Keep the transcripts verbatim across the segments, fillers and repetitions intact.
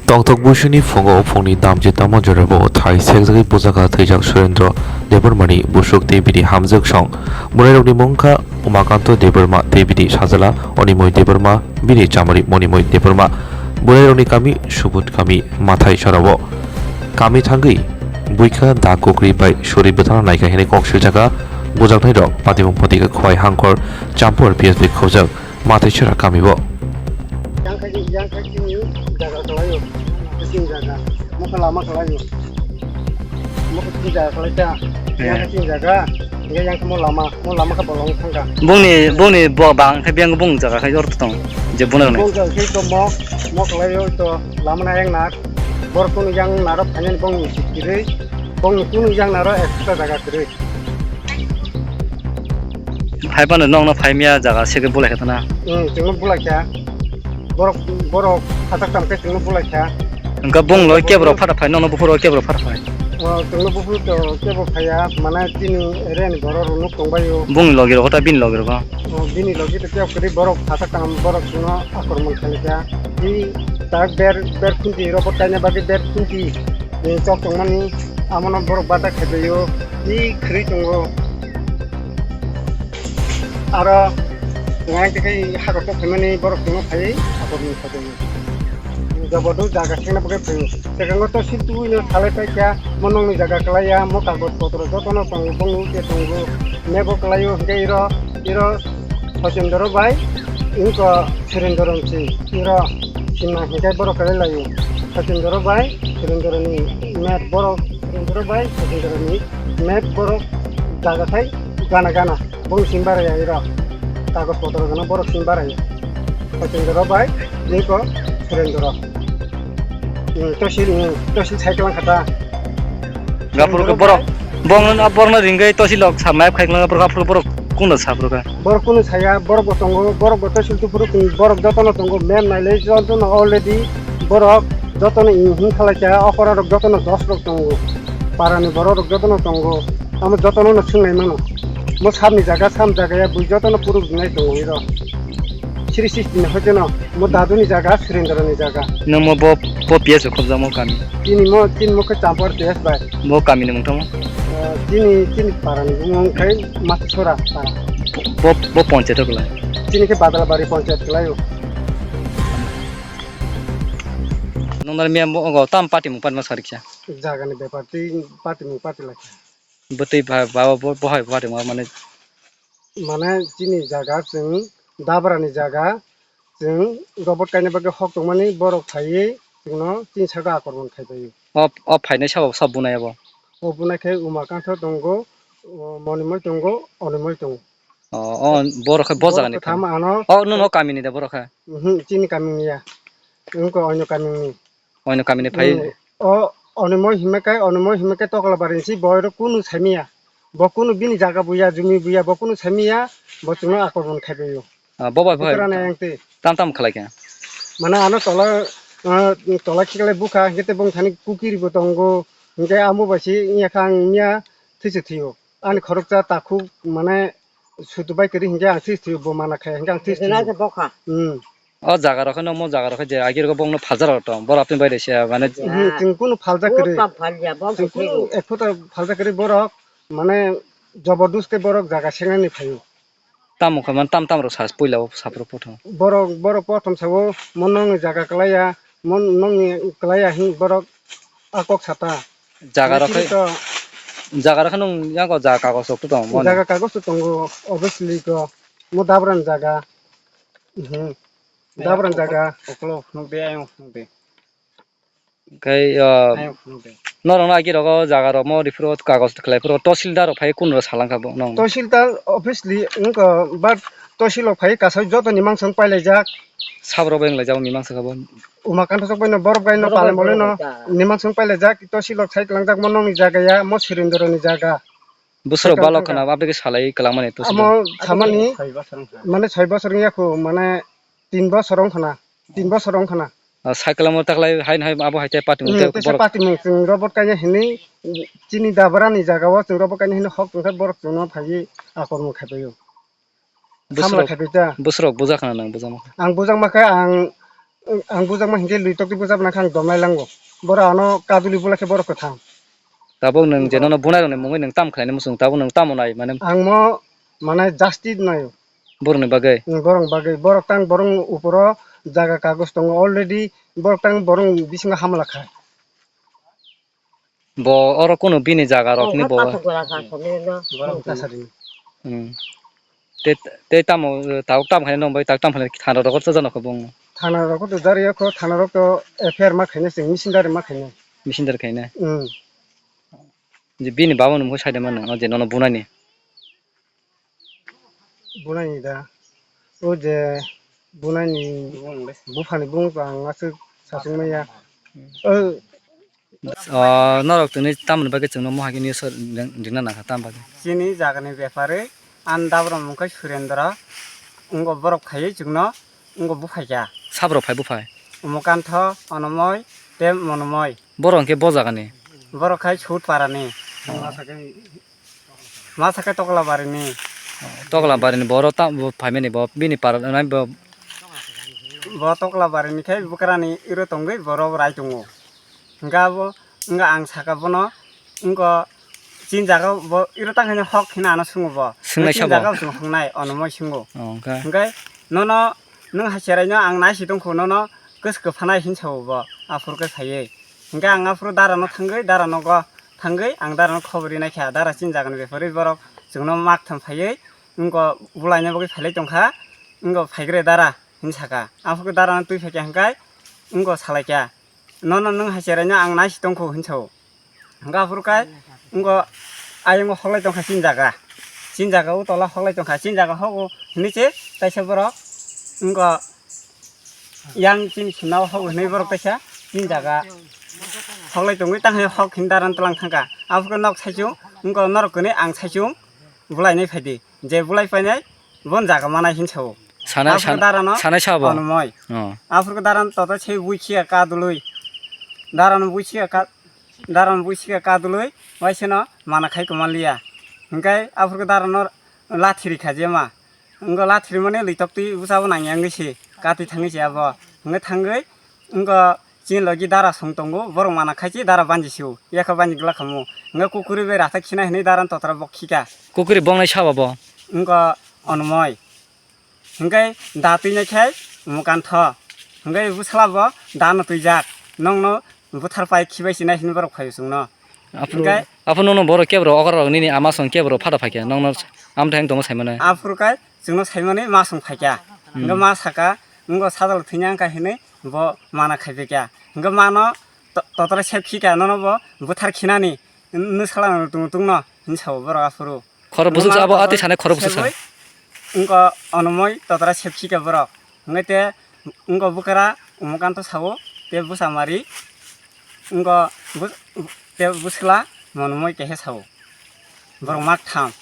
Tongthok buisuni phungo phungni damchi tamo jorabo thai sekjagwi bujaka thwijak Surendra Debbarmani busuk tei bini hamjwksong. Mwnairokni mung kha Umakanto Debbarma tei bini sajla Onimoy Debbarma, bini chamari Monimoy Debbarma. Mwnairokni kami Subut kami Mathai Sorao. Kami thangwi buikha da kukri bai suri bwthana naikha hwnwi kok swijaka bujaknairok patimung patika Khowai Hangkhor Champur P S B khobjak. Mathai sera kami bo. Yang kha, yang kha chini jaga kalaio, chini jaga, mokha lama kalaio, mokha chini jaga kalai ta, yang kha chini jaga, yang, yang kha mo lama, mo lama kha bolong thangka. Bongni, bongni bo bang khe biyang bong jaga khe yor tong, je bongni. Bong jaga khe to mo, mo kalaio to lama na yang nak, bor kunu yang naro phanyan bong sikiri, bong kunu yang naro extra jaga kiri. Phai phano nokno phai miya jaga sege bulai kha tana. Hmm, chwngno bulai kha. Borok, borok phatak tam khe chwngno bulai kha. Hwnkhe bung loi kebro phata phai, nokno buphuru kebro phata phai. O, chwngno buphuru to kebo phaiya, mane chini area ni borok rok nuk tongbaio. Bungni logi rok ta bini logi rok. O, bini logi to kebo kwrwi borok phatak tam borok chwngno akromon khalikha. Tei tak ber, ber khunti rok bo kaina bagwi ber khunti, eh, chok tongmani. Amono borok bata khaibaio, tei khwrwi tongo. Aro nang tei hakor tok phaimani borok tongma phai hakor ni phaimani. Jaboduk jaga sengna bagwi phaio. Sekango to sil tubui no salai paikha, mo nokni jaga kwlaiya, mo kagoj potro jotono tongo, bongni uke tongo, mebo kwlaio, hwnkhe iro, iro Sachendra bai, wngkha Surendra si, iro simna hwnkhe borok kwlai laio. Sachendra bai Surendra ni map borok, Surendra bai Sachendra ni map borok jaga thai gana gana. Bong sim baraya iro. Kagoj potro gana borok sim baraya. Sachendra bai, wngkha Surendra. Hmm, tosil, hmm, tosil cycle khata. Gapur ke borok, bong na borok na ringgai tosil lok sa map khai klang borok, gapur borok kunu sa borok. Borok kunu saya, borok bo tongo, borok bo tosil tupuru kunu, borok jotono tongo, mem naile jotono already borok jotono in hin khalai kha, okora rok jotono dos rok tongo, parani borok rok jotono tongo, amo jotono no swngnai mano, mo samni jaga, sam jaga ya bui jotono puru nai tongo iro, siri sixty ni hoiteno. Mo daduni jaga, Surendra ni jaga. Nung mo bo, bo P S o khobjakma kami? Chini mo, chini mo khe Champar P S bai. Bo kami ni mung tamo? Eh, chini, chini para ni mung khai Masisora para. Bo, bo ponchayat o kwlai? Chini khe Badalabari ponchayat kwlai o. Nung nang miya mo, ogo tam party mung party ma sarikya? Jaga ni bepar twi party mung party lai. Bwtwi ba, ba, bo, bo hai party ma mane. Mane chini jaga chwng Dabra ni jaga, chwng robot kaina bagwi hok tongmani borok phaiwi chwngno chini saka akormon khai phaio. O, o phainai sabo sabo bunai abo? O bunai khe Umakantho tongo, o Monimoi tongo, Onimoi tongo. O, o borok khe bo jaga ni phai. Kwtham ano. O, nwng o kami ni da borok khe? Mhm, chini kami ni ya. Wngkha oino kami ni. Oino kami ni phai. Hmm. O, Onimoi himma khe, Onimoi himma khe Tokolabari ni si boy rok kunu saimiya. Bo kunu bini jaga buya, jumi buya, bo kunu saimiya, bo chwngno akormon khai phaio. Ah, bo bai, bo bai. Bwkrana yang twi. Tam tam khlai kha. Mane ano tola, ah, tola khiklai bukha, hinkhe tei bong thani kukiri bo tongo, hinkhe amo bai se wngya kha ang miya thwiso thwio. Ani khoroksa takhuk mane sutu bai kwrwi hinkhe ang thwiso thwio, bo mana khe hinkhe ang thwiso thwio. Bokha. Hmm. O jaga rok no, mo jaga rok je agi rok bong no phalja rok tong, borok apni bai de se mane. Hmm, chwng kunu phalja kwrwi. Chwng kunu ek phuta phalja kwrwi borok mane jabardast khe borok jaga sengnani phaio. Tamo khe man tam tam rok sa puila o saprok pothom. Borok, borok pothom sabo, mo nokni jaga kwlaiya, mo nokni kwlaiya hin borok a kok sata. Jaga rok khai, jaga rok khe nwng yago jaga kagoj rok to tongo, mo jaga kagoj to tongo, obviously ko, mo Dabra ni jaga. Mhm. Dabra ni jaga. Oklo phunuk de, ayung phunuk de. Khai, ah, norokno agi rogo jaga rok mo rifru kagoj khlai phuru, tosilda rok phai kun rok salang kha bo nong? Tosilda office li wngkha, but tosil rok phai kasai joto ni mangsa pailai jak. Sab rok bai wng lai jak ni mangsa kha bo. Umakantho sok bai no borok bai no palen bolai no ni mangsa pailai jak, tosil rok sai kwlang jak mo nong ni jaga ya, mo Surendra ni jaga. Bwswrok balok khna, aboni salai kwlangmani to. Amo samani, mane soi bosor wngya kho, mane tin bosor wng khna, tin bosor wng khna. Ah, cycle mo taklai hai hai abo hai te patimung te borok. Patimung chwng robot kaina hini chini Dabra ni jaga o chwng robot kaina hini hok tongkha borok chwngno phaiwi akormon khaipaio. Bwswrok, bwswrok buja khna nang buja ma kha. Ang buja ma kha ang Ang bujakma hinkhe lwi tokti bujak nang kha ang domnai lango. Borok ano kaduli bula khe borok kwthang. Tabuk nwng je nono bunai rokni mungwi nwng tam khlainai muchung, tabuk nwng tamo nai mane? Ang mo mane justice naio. Borokni bagwi? Hmm, borokni bagwi. Borok tang borokni uporo jaga kagoj tongo already. Borok tang borokni bisingo hamla kha. Bo oro kunu bini jaga rokni bo. Borok tasadi. Hmm. Te, te tamo, tabuk tamo khe nong bai tak tamo khe thana rok to jano khe bung. Thana rok to jari ko thana rok to F I R ma khaina sing misindari ma khaina. Misindari khaina. Hmm. Je bini baba nung sai de mano je nono bunani. Bunani da. O je bunani buphani bung ang aswk sasing maya. O O, norok tini tamoni bagwi chwngno mohagi news o ring-, ringna nangkha, tamo bagwi? Chini jagani bepari, ani dabra mung khe Surendra, wngkha borok phaiwi chwngno, wngkha buphai kha. Sabrok phai buphai? Umukantho, Onomoi, tei Monomoi. Borok hwnkhe bo jagani? Borok khai Sut parani. Masa khe Toklabarini. Toklabarini borok ta bo phaimani bo bini para nai bo. Bo Toklabarini khe bukrani iro tongwi borok rai tongo. Hwnkha bo, hwnkha ang saka bono, wngkha chini jaga bo iro tang hino hok hino ano swngo bo. Swngnaisa bo? Chini jaga bo chwng hwngnai, Onomoi swngo. Oh, hwnkha. Hwnkhe nono, nwng hai cheraino ang naisi tongkho, nono kwswk kwphanai hinwi sao bo, aphuru khe phaiwi. Hwnkhe ang aphuru dara no thangwi, dara nogo thangwi ang dara no khobor rinai kha, dara chini jagani bepari borok chwngno mak tham phaiwi, wngkha bulaina bagwi phailai tongkha, wngkha phaikre dara hinwi saka. Aphuru dara no twi phaikha hwnkhe wngkha salaikha. Nono nwng hai cheraino ang naisi tongkho hinwi sao. Hwnkha aphuru kai wngkha ayongo hoklai tongkha chini jaga. Chini jaga o tola hoklai tongkha. Chini jaga hogo hinwi se taisa borok wngkha yang chini sina o hogo hinwi borok taisa chini jaga hoklai tongwi tang hok hinwi daran tlang thangkha. Aphuru nok saichung wngkha norok kwnwi ang saichung bulainai phaidi. Je bulai painai, bon jaga manai hinwi sao. Sanai, aphuru san-, darano sanai sabo? Onomoi. Oh. Aphuru darano toto se buikhia kadului. Darano buikhia ka-, darano buikhia kadului, waiseno mana khai kwmanliya. Hwnkhe aphuru darano lathi rikha jema. Wngkha lathi rimani lwi toktwi bwsabo nangya wngwi se, kati thangwi se abo. Hwnkhe thangwi, wngkha chini logi dara song tongo, borok mana khai se dara banji sio, yakha banji glak khamu. Wngkha kukuri bai rathak khina hinwi dara totra bok khika. Kukuri bongnai sabo bo? Wngkha Onomoi. Hwnkhe da twi nai khai Mukantho. Hwnkhe bwsla bo da no twijak. Nongno buthar pai khibai sinai hinwi borok phaio chwngno. Aphuru, hwnkhe aphuru nono borok kebro okra rok nini ama song kebro phada phaikha. Nongno amthai wng tongma saimano. Aphuru kai chwngno saimani ma song phaikha. Hmm. Hwnkhe ma saka, wngkha sajalo thwina wngkha hinwi bo mana khaibaikha. Hwnkhe mano to-, totra sep khika nono bo buthar khinani. Nwsala no tung tung no hinwi sao borok aphuru. Khoro buchuk abo atwi sanai khoro buchuk sa. Wngkha Onomoi totra sepsi khe borok. Wngkha te wngkha bwkra Umukantho sao te bwsa mari. Wngkha bu-, te bwsla Monomoi kehe sao. Borok mak tham.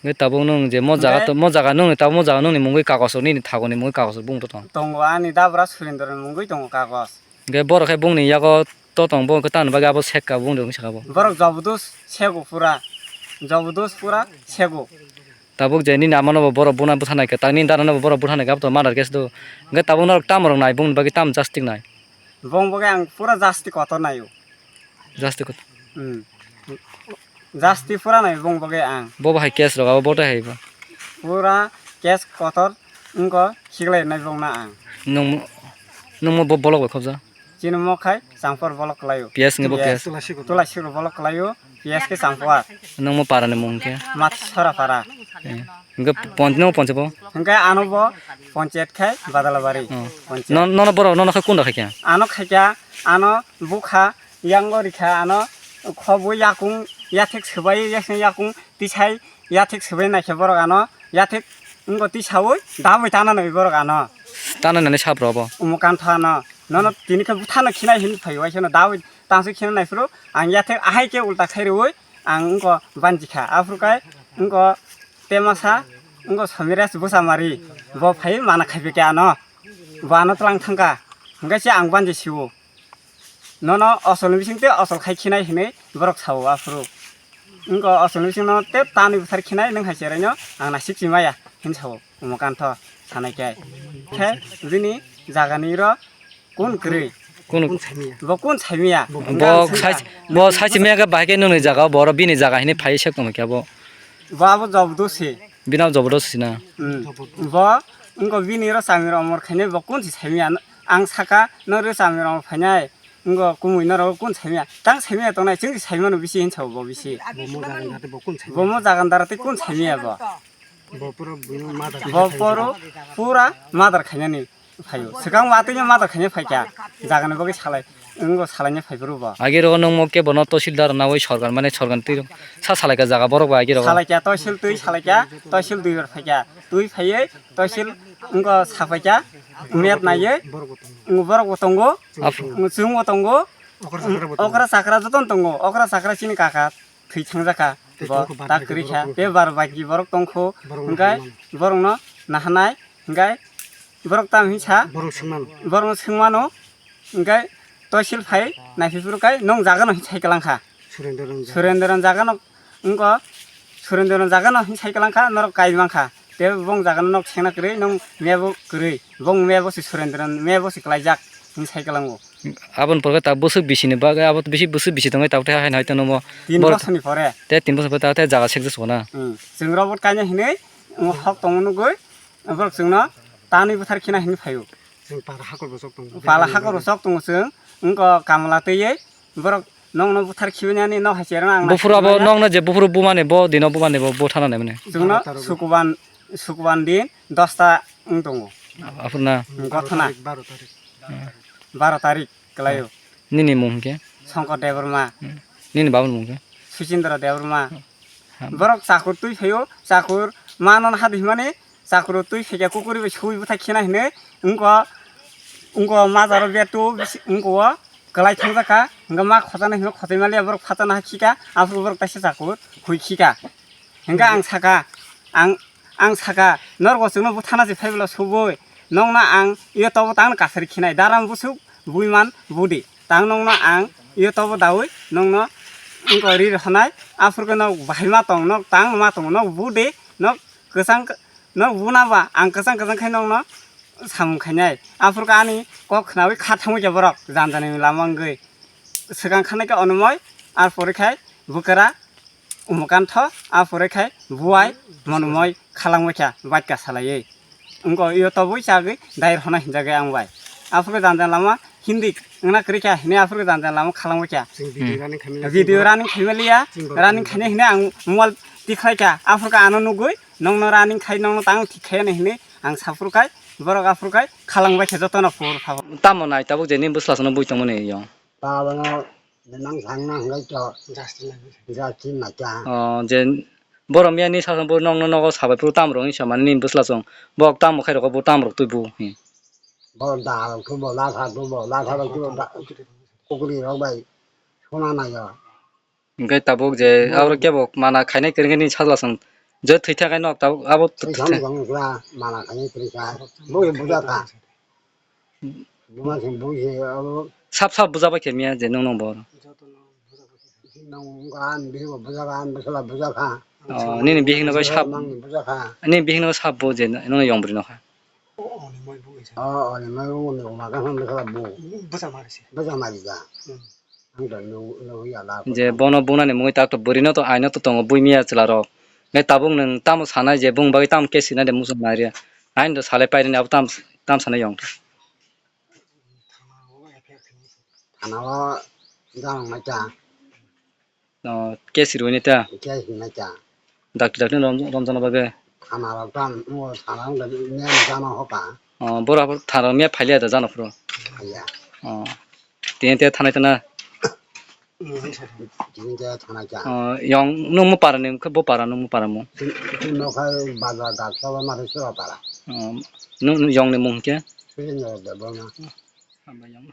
Wngkha tabuk nwng je mo jaga to, mo jaga nwng tabuk mo jaga nwngni mungwi kagos rok nini thagoni mungwi kagos rok bung to tong. Tongo ani dabra Surendra ni mungwi tongo kagos. Hwnkhe borok khe bongni yago to tong, bo hwnkhe tamoni bagwi abo sekka bongni wngwi sakha bo. Borok jobodus sego pura, jobodus pura sego. Tabuk je nini amano bo borok buna bwtha naikha, tak nini dada no bo borok bwtha naikha, abo to murder case do. Hwnkhe tabuk norok tamo rok nai, bongni bagwi tamo justice nai? Bong bagwi ang pura justice kotor naio. Justice kotor? Hmm. Justice pura nai bong bagwi ang. Bo bahai case rok abo bote hai bo. Pura case kotor wngkha khiklai nai bong na ang. Nwng, nwng mo bo bolok bai khobja? Chini mo khai Changpor bolok kwlaio. P S ngi bo P S? P S. Tulasi Kutu. Tulasi Kutu bolok kwlaio, P S khe Changpor. Nwng mo para ni mung khe? Mat Sora para. Eh. Hwnkhe pon-, nwng ponche bo? Hwnkhe ano bo ponchayat khai Badalabari. Oh. Ponchayat. No, nono borok, nono khe kunda khaikha? Ano khaikha, ano bukha, yango rikha, ano khobo yakung, yathek swbai, yakung, yakung tisai, yathek swbai naikhe borok ano, yathek wngkha tisaui, dabui tana nai borok ano. Tana nani sap rw bo? Umukantho ano, nono tini khe buthano khinai hinwi phai, waisano dabui tansuk khina naiphuru, ang yathek ahai khe ulta khai rwi, ang wngkha banjikha, aphuru kai wngkha Temasa, wngkha Somiras Busamari, bo phai mana khaipikha ano, bo ano tlang thangkha, hwnkhe se ang banji sio. Nono osolni bisingtwi osol khai khinai hinwi borok sao aphuru. Wngkha osolni bisingno tei tamni bwthar khinai nwng hai cheraino ang naisik si maya hinwi sao Umukantho sanai khe. Khe bini Jagani ro kun kwrwi. Kun Bo kun saimaya. Bo sai, bo sai mega bahai ke noni jaga, bo ro bini jaga hini phai sek tong kya bo. Bo abo jobdo se. Bina jobdo sina. Hmm. Bo, wngko bini ro chami ro omor khainai bo kun si saimaya. Ang saka, no ro chami ro phainai. Wngko kumui no ro kun saimaya. Tang saimaya tongnai, chwng si saimano bisi hinsa bo bisi. Bo mo jagan dara te kun saimaya bo. Bo poro buino mother Bo poro pura mother khainani phaio. Swkang watwi no mother khaina phaikha. Jagani bagwi salai, wngbo salaina phaiphuru bo. Agi rogo nung mo kebo no tohsildar nawi sorkar mane sorkar twi sa salaikha jaga borok ba agi rogo. Salaikha tohsil twi salaikha, tohsil dui bar phaikha. Twi phaiwi tohsil wngko saphaikha. Met naiwi wng borok bo tongo. Ap- Wng chwng bo tongo. Okra chakra jotono tongo. Okra chakra chini kaka. Thwi thangjakha. Tei bo tongkho tak bad kwrwi kha. Borok tei bar baki borok tongkho. Borok hwnkhe nahanai. Borokno nahanai. Hwnkhe borok tam hinsa. Borok swngmano. Borokno swngmano. Hwnkhe toisil phai naiphi phuru kai nong jagano hinsa hai kwlangkha. Surendra rang jaga. Surendra rang jagano wngko. Surendra rang jagano hinsa hai kwlangkha norok kai mankha. Tei bong jagano nok sengna kwrwi nong mebo kwrwi. Bong mebo se Surendra mebo se kwlaijak hinsa hai kwlango. Aboni pore ta bwswk bisini bagwi abo bisi bwswk bisi tongwi tabuk tei haino hai tongmo. Tin bosoni pore. Tei tin bosoni pore tabuk tei jaga sekjak sona. Hmm. Chwng robot kaina hinwi wng hok tongma nugwi borok chwngno tanwi bwthar khina hinwi phaio. Chwng pala hakor bo sok tongo. Pala hakor bo sok tongo chwng wngko kamla twiwi borok nokno bwthar khibini ani nok hai cherno ang. Buphuru abo nokno je buphuru bumani bo dino bumani bo butharna naimani. Chwngno sukuban sukuban din dosta wng tongo. Aphuru na. Gothona. Baro tarik. Baro tarik kwlaio. Nini mung hwnkhe? Songkor Debbarma. Hmm. Nini babani mung hwnkhe? Suchindra Debbarma. Hmm. Borok chakur twi phaio, chakur mano hadi himani chakur twi phaikha kukuri bai sui bwthai khina hinwi wngko, wngko majaro betu bisi wngko o kwlai thangjakha, hwnkhe ma khotana hinwi khotai maliya borok phatana ha khika, aphuru borok taisa chakur hui khika. Hwnkhe ang saka, ang, ang saka, norok bo chwngno bwthana se phai bwla subui, nokno ang iyo tobo tangno kasari khinai, daram bwswk buiman budi, tang nokno ang iyo tobo daui nokno wngkha ri rwhwnai, aphuru khe nok bahai ma tong, nok tang ma tong, nok budi, nok kwchang, nok buna ba ang kwchang kwchang khai nokno samung khainai, aphuru khe ani kok khnaui kha thangwi khe borok jani jani lama wngwi swkang khanai khe onumoi, aphuru khai bwkra. Umukantho, a pore khai buai, monumoi khalangbaikha, batka salaiwi. Wngkha iyo tobwi chagwi, dair hona hinjagwi ang bai. Aphuru jani jani lama Hindi wngna kwrwikha, hwnwi aphuru jani jani lama khalangbaikha. Chwng video running khaimaliya. Video running khaimaliya, running khainai hwnwi ang mobile tikhlaikha. Aphuru khe ano nugwi, nokno running khai, nokno tang thik khai hwnwi ang saphuru khai, borok aphuru khai khalangbaikha jotono phuru phabo. Tamo nai tabuk je nini bwslasongno bui tongmani yong? Tabukno Nang thangna hwnkhe to. Justin naikha. Justin naikha. Oh, je borok miyani sasong bo nokno nogo sabai phuru tam rok hinwi sa mani nini bwsla song. Bo tam rok khai rok bo tam rok twi bu. Bo da rok twi bo latha twi bo latha rok twi bo da. Kukri rok bai sona naio. Hwnkhe tabuk je abo kebo mana khainai kwrwngkhe nini sajla song. Je thwi thangkhe nok tabuk abo thwi thang. Mana khainai kwrwngkha. Bo bujakha. Buma se bui se abo. Sap sap bujabai khe miya je nung nung bo. Nung gan bihi bo bujagan, bwsala bujakha. Oh, nini bihik no bai sap. Nangni bujakha. Nini bihik no sap bo je nung yong bri no kha. Oh, oni mai bo ni uma gan ham bwsala bu. Bwsa mari se. Bwsa mari ja. Hmm. Ang to nu nu ya la. Je bono bunani mui tak to buri no to aino to tongo bui miya chwla rok. Nai tabuk nung tamo sanai je bung bagwi tamo case sinai de muchung nai re. Aino to salai pairi ni abo tam tam sanai yong. Thana o jang nai ta. Oh, case rwini ta. Case nai ta. Dakti dakti rom romjana bagwi. Thana rok tam o thana rok ne jana hoka. Oh, bora thana rok me phailiya da jana phuru. Phaiya. Oh. Tini te thanai tana. Tini te thanai ta. Oh, yong nung mu para ni bo para nung mu para mu. Tin no khai baza dak sala mari sura para. Oh, nung yong ni mung ke? Sujin no de bona. Amba yong.